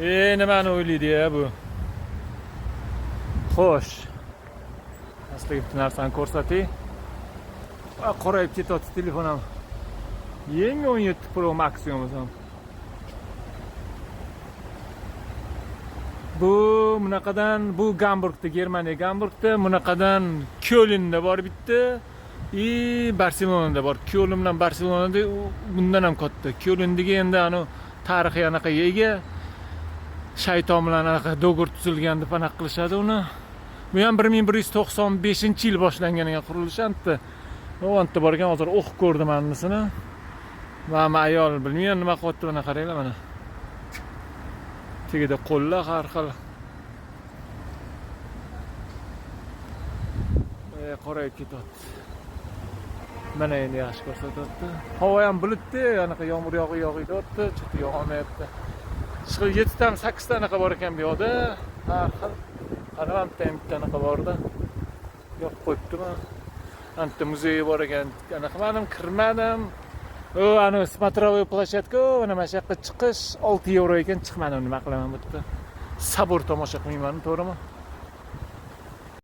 Nimani o'ylaydi ya bu? Xo'sh. Sizlarga bitta narsani ko'rsatay. Qorayib ketyapti telefon ham. Yangi 17 Pro Max bo'lmasam. Bu bunaqadan, bu Gamburgda, Germaniya Gamburgda, bunaqadan Kölnda bor bitta. И Barselonada bor. Köln bilan Barselonada bundan ham katta. Kölndagi endi anu tarixiy anaqaga ega. Shayton bilan anaqa do'g'ir tuzilgan deb anaqa qilishadi uni. Bu ham 1195-yil boshlangan ekan qurilishi anta. U anta borgan hozir o'qib ko'rdim annisini. Mana ayol bilmayman nima qilyapti, mana qaranglar mana. Tagida qo'llar har xil. Qorayib ketyapti. Mana endi yaxshi ko'rsatyapti. Havo ham bulutda, anaqa yomg'ir yog'ib yog'iyapti, cheti yog'olmayapti. Chiqib 7 tami 8 ta anaqa bor ekan bu yoqda. Har xil. Qani mana bitta ham bitta anaqa borda. Yo'q qo'yibdimi? Anta muzeyi bor ekan. Anaqa qilmadim, kirmadim. O, ana смотровая площадка, mana shu yoqqa chiqish 6 yevro ekan, chiqmadim, nima qilaman bu yerda. Sabr tomosha qilmayman, to'g'rimi?